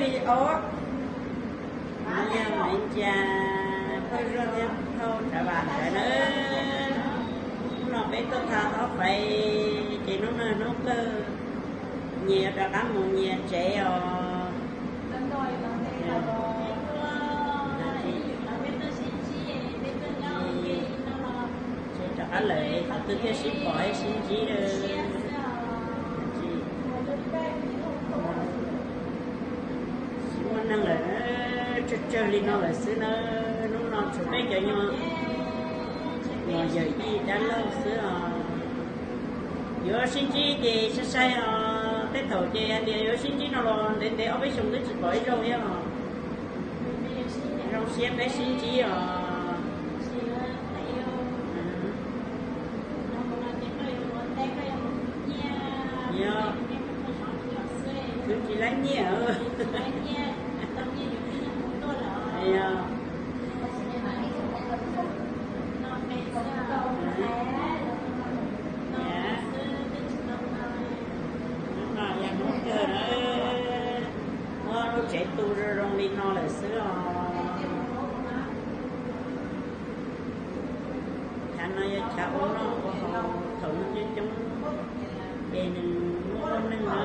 Li os, no yog Maiv Ncas, Phauj Zuag thiab Phauj Tsav Vam nkawd na. Hnub no peb tuaj tha tob faiv, ces hnub no hnub kawg, nyias yuav rov qab mus nyias tsev os. Ces rov qab lawm, qhov twg thiaj sib pom sib ntsib lawm. Tsis muaj neeg lawm, tsawg tsawg li no lawm xwb na. Hnub no tshuav peb cov nyuag, nyuag yawm yij dab laug xwb os. Yuav sib ntsib ces sai sai os, tej thaum ces hais tias yuav sib ntsib no los ntev ntev ob peb xyoos twb tsis pom ib zaug thiab os. Zoo siab peb sib ntsib os. Yog, khwv tsis laib nyiaj. Yog, hnub no yog hnub kawg na, muab lub tsev tu zoo zoo li no lawm xwb os. Chav no yog chav ua noj ua haus, thaum no coob coob ces nws muaj muaj neeg na,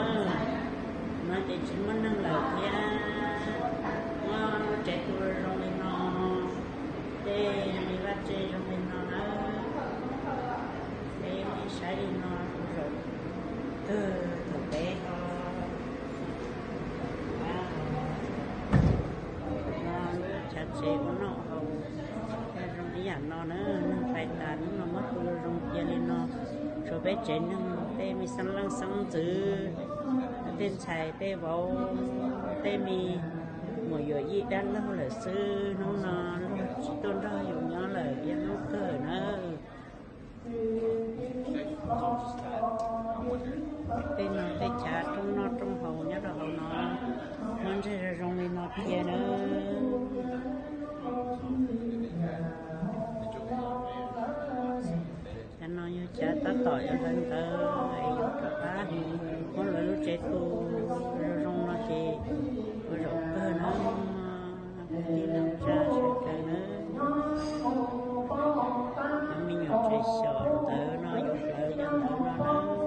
no ces tsis muaj neeg lawm thiab. Muab lub tsev tu zoo li no, tej vaj tse zoo li no na, peb saib li no kuj zaum kawg thaum peb ho, no lub chav tsev ua noj ua haus, zoo ib yam no na, neeg pais tas hnub no muab tu zoo cia li no, tshuav peb tsev neeg, tej me xeeb leej xeeb ntxwv, tej ntxhais tej vauv, tej me muam yawm yij dab laug lawm xwb, hnub no luag tsis tuaj nrog yus nyob lawm, yog hnub kawg na. Tej no tej chav rooj noj rooj haus nyob rau hauv no, muab ntseg zoo zoo li no cia na. Chav no yog chav tab tom yuav hlawv ntawv es yuav rov qab muab lawv lub tsev tu zoo zoo no ces ua zaum kawg na. Kwv tij neej tsa sawv daws na, cov me nyuam tsev xyom ntawv no yuav hlawv cov ntawv no na.